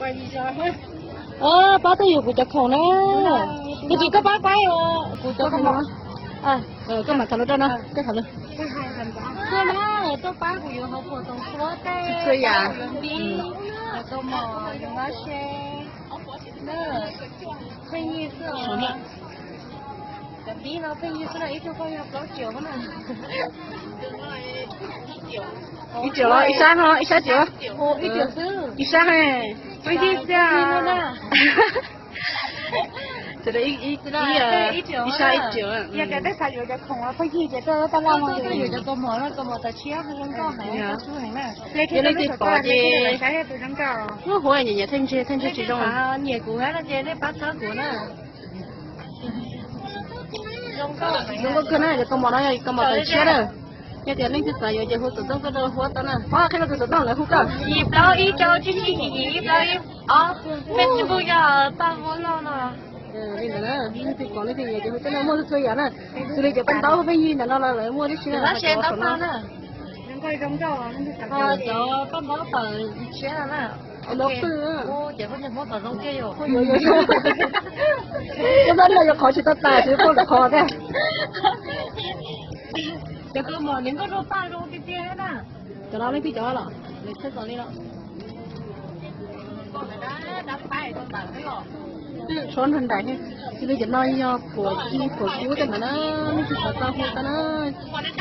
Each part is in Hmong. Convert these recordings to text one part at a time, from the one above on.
Pab tuaj yuav kuv cov khoom na. Tus twg koj pab pab os, kuv cov khoom. Koj mam tham lus rau no, koj tham lus. Tuaj na, tuaj pab kuv yuav hauv paus toov suab tej, pab kuv yuav npib, yuav kaus mom, yuav hab se. Pheej yig xwb os. Cov npib no pheej yig xwb na, ib tug pheej yog plaub triệu na. Ib triệu los ib sab no, ib sab triệu. Ib triệu xwb. Ib sab he. Pheej yig xwb. Ib sab ib triệu. Yog tias tej xav yuav cov khoom pheej yig ces tuaj tab laj, tuaj yuav cov kaus mom no, kaus mom tawv tshiab zoo nkauj heev, zoo nkauj heev na. Yog leej twg pom ces saib tus zoo nkauj. Ub, huab nyiam nyiam theej ntseg, theej ntseg tsis zoo. Nyiam kuv no ces nej pab txhawb kuv na. Zoo nkauj kawg na, cov kaus mom no yog kaus mom tawv tshiab na. Yog tias leej twg xav yuav ces hu xov tooj tuaj rau huab tau na. Qhia rau tus xov tooj lawv hu koj. Yim plaub ib rau tsib tsib yim yim ib plaub ib ob. Facebook yog Paj Huab Lauj no. Li ntawd na, leej twg pom leej twg nyiam ces hu tuaj na, muaj txhua txhua yam na. Xws li cov paj ntaub pheej yig ntawm no los lawv muaj tib si na. Cov paj ntaub tawv tshiab na. Cov paj ntaub tawv zoo tiag yom. Ua ntej no yuav qhov tsis tau tas tsis pub lawv qhov thiab. Cov kaus mom nws nkauj zoo, paj zoo tiag tiag na. Cov no leej twg cov los? Lawv txhawb txog li no. Tshuab nrog nraim, xws li cov no yog phuam ci phuam kub tej ntawd na, leej twg xav tau hu tau na.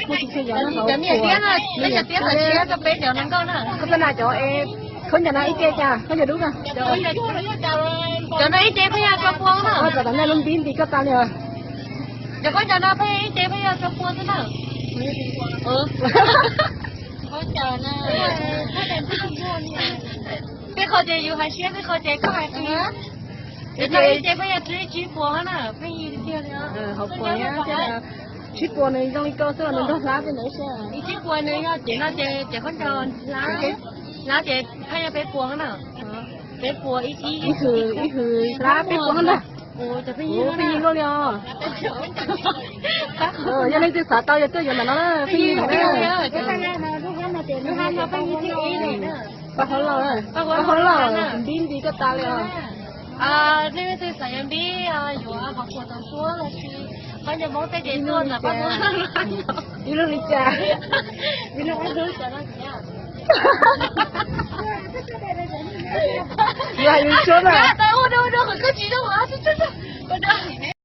Muaj txhua txhua yam na, hauv phuam, cov no ib ce cas, khaub ncaws no ib ce dub na. Cov no ib ce pheej yog rau pua na. Tom nej lub npib nti koj tas li os. Cov khaub ncaws no pheej ib ce pheej yog rau pua xwb na. Tej qho ces yus hais siab, tej qho ces koj hais qhia. Cov no ib ce pheej yog tsib puas na, pheej yig tiag li. Hauv phuam thiab, tsib puas nws zoo li koj xwb los nws nrog hlab tej ntawd xwb. Tsib puas nws yog ces no ces cov khaub ncaws hlab, hlab ces pheej yog peb puas na. Peb puas ib, ib hwm hlab peb puas na. Pheej yig luaj li os. Yog leej twg xav tau yog tuaj yuav ntawm no na, pheej yig na. Paj Huab Lauj, Paj Huab Lauj, npib nti koj tas li os. Nej leej twg xav yuav npib yuav hauv phuam tau tuaj los sis khaub ncaws Hmoob tej ces tuaj ntawm Paj Huab. Ib lub li cas? Ib lub ob lub cov no. Yus hais yus tsuab na.